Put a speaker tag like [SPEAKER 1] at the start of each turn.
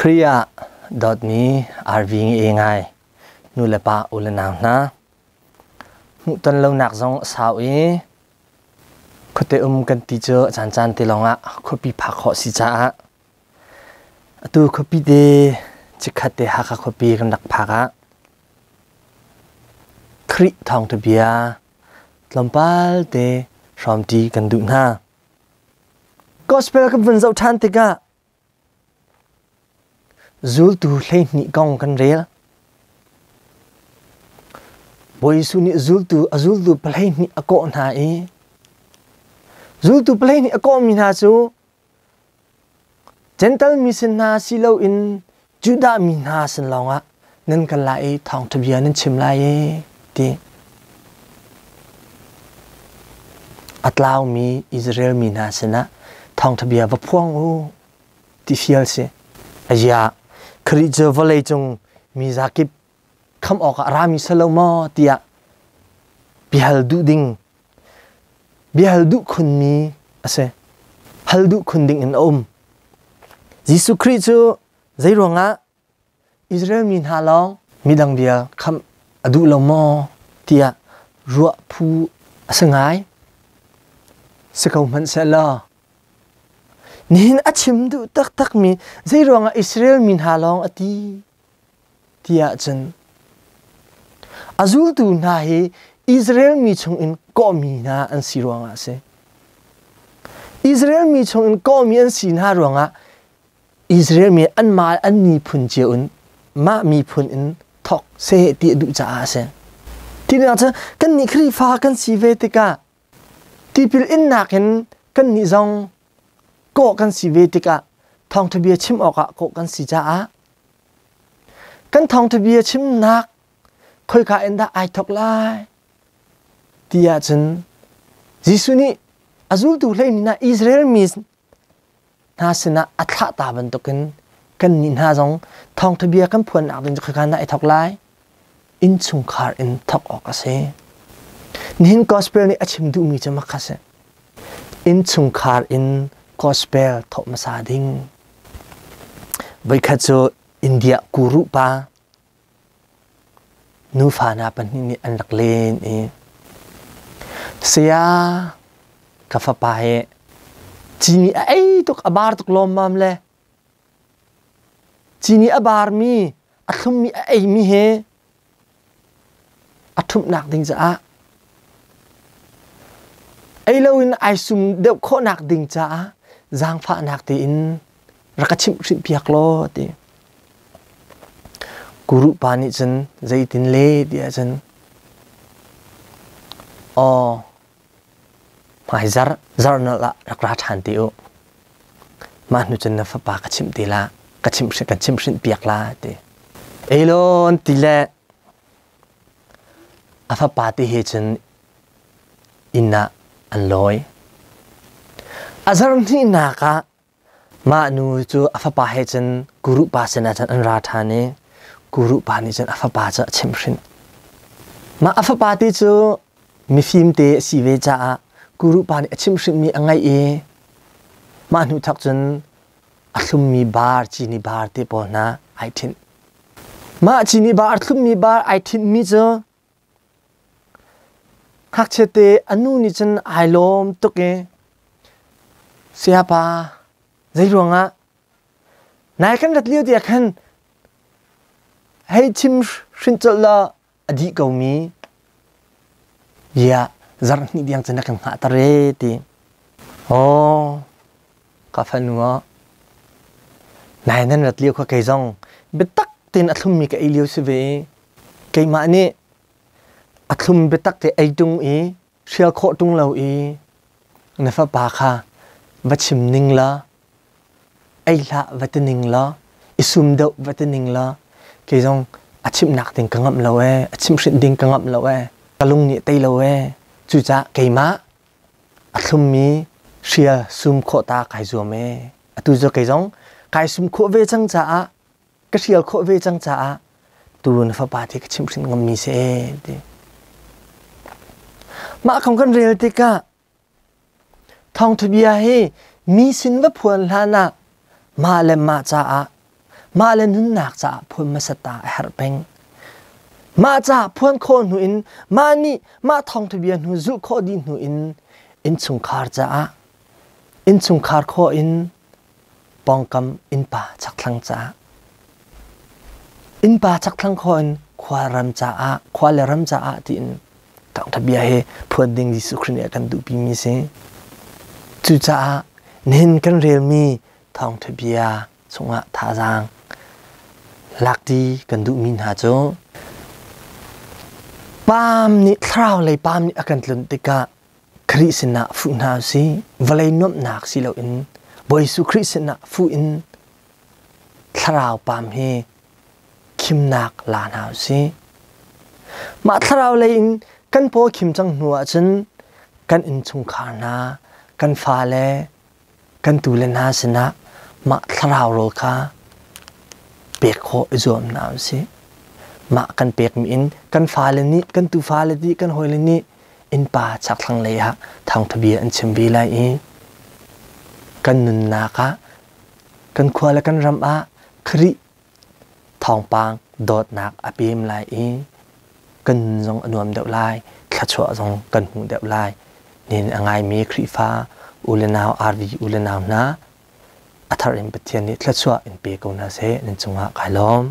[SPEAKER 1] Khrih ah dawtmi RV nge ngai nu le pa u le nau hna hmuhton lonak zong a sau i khuate um kan ti cu a caancaan te lawngah khuapi phak khawh si caah atu khuapi te chikkhat te Hakha khuapi kan rak phak ah Khrih thawngṭha bia tlawmpal te hrawmṭi kan duh hna. Gospel kan vun zoh ṭhan tikah Zultu 12 kong kan rel. Bawi Jesuh nih zultu a zultu 12 a kawh hna i zultu 12 a kawhmi hna cu Gentle mi sin hna si loin Judah mi hna sin lawngah nan kal lai i thawngṭha bia nan chim lai i ti. A tlaumi Israel mi hna sinah thawngṭha bia va phuang u ti fial si. Aia, Khrih cu vawleicung mi zakip khamh awkah a rami si lo maw tiah biahal duh ding biahal duh khunmi a si. Hal duh khun ding in a um. Jesuh Khrih cu zeiruangah Israel mi hna lawng midang bia khamh a duh lo maw tiah ruah phu a si ngai. Si ko hmanh sehlaw nihin a chim duh taktakmi zeiruangah Israel mi hna lawng a ti tiah cun a zultu hna hi Israel mi chungin kawhmi hna an si ruangah a si. Israel mi chungin kawhmi an si hna ruangah Israel mi anmah an miphun cio in mah miphun in thawk seh ti a duh caah a si. Tinak cu kannih Khrihfa kan si ve tikah tipil innak in kannih zong kawh kan si ve tikah thawngṭha bia chim awkah kawh kan si caah kan thawngṭha bia chimnak khoika in dah ai thawk lai ti ahcun Jesuh nih a zultu hlei hna Israel mi hna sinah a thlah ta bantukin kannih hna zong thawngṭha bia kan phuannak ding cu khika dah i thawk lai? Innchungkhar in thawk awk a si. Nihin gospel nih a chim duhmi cu makha si. Innchungkhar in gospel thawh hmasa ding. Voikhat cu India guru pa Nufa hna pahnih nih an rak len i saya ka fapa hi cini a ei tuk a bar tuk lawmmam le cini a barmi a thlummi a eimi he a ṭhumhnak ding caah ei loin ai sum deuh khawhnak ding caah zaangfahnak tein rak ka chimh hrinhpiak piak law ti. Guru pa nih cun zeitin le ti ahcun aw hmai zar zar nalh ah rak ra ṭhan te u. Mah hnu cun na fapa ka chimh te la ka chimh kan chimh hrinh piak la ti. Elon ti le a fapa te he cun inn ah an lawi. A zarh hnihnak ah mah nu cu a fapa he cun guru pa sinah cun an ra ṭhan i guru pa nih cun a fapa cu a chimhhrinh. Mah a fapa te cu mifim te a si ve caah guru pa nih a chimhhrinhmi a ngaih i mah hnu thawk cun a thlummi bar cini bar te pawl hna ai ṭhinh. Mah cini bar a thlummi bar ai ṭhinhmi cu Ngakchia te a nu nih cun ai lawm tuk i sayapa zeiruangah nai kan rat lio tiah khan hei chim hrin colh law a dih ko mi yeah zarh hnih tiang cun na kan hngah ter e ti. Aw ka fanu ah nai nan rat lio kha kei zong biatak tein a thlummi ka ei lio si ve i keimah nih a thlum biatak te ei ṭung i hrial khawh ṭung lo i na fapa kha va chim ning la ei hlah va ti ning la i sum deuh va ti ning la kei zong a chimhnak ding ka ngamh lo ee a chimhhrinh ding ka ngamh lo ee ka lung nih tei lo ee cucaah keimah a thlummi hrial sum khawh ta kai zuam ee atu cu kei zong kai sum khawh ve cang caah ka hrial khawh ve cang caah tu na fapa te ka chimhhrin ngammi si ee ti. Mah kong kan rel tikah thawngtha bia hi mi sin va phuan hlan ah mah le mah caah Mah le nunnak caah phuan hmasat ta a herh peng. Mah caah phuan khawh hnu in mah nih mah thawngtha bia hnu zulh khawh dih hnu in innchungkhar caah innchungkhar khawh in pawngkam innpa chakthlang caah innpa chakthlang khawh in khua ram caah khua le ram caah tiin thawngtha bia hi phuan ding Jesuh Khrih nih a kan duhpi mi si. Cucaah nihin kan relmi thawngtha bia chungah thazaang lakti kan duhmi hna cu paam nih thlarau lei paam nih a kan tlunh tikah Khrih sinah fuh hna usih. Vawlei nuamhnak si loin Bawi Jesuh Khrih sinah fuh in thlarau paam hi khimnak la hna usih. Mah thlarau lei in kan paw khim cang hnu ahcun kan innchungkhar hna, kan fale, kan tule hna sinah mah thlarau rawl kha pek khawh i zuam hna usih. Mah kan pekmi in kan fale nih, kan tufale nih, kan hawile nih innpa chakthlang lei ah thawngṭha bia an chim ve lai i kan nunnak ah kan khua le kan ram ah Khrih thawngpang dawtnak a pem lai i kan nun zong a nuam deuh lai, thluachuah zong kan hmu deuh lai. Nin a ngaimi Khrihfa u le nau, RV u le nau hna, a thar in Pathian nih thluachuah in pe ko hna seh, nan cungah kai lawm.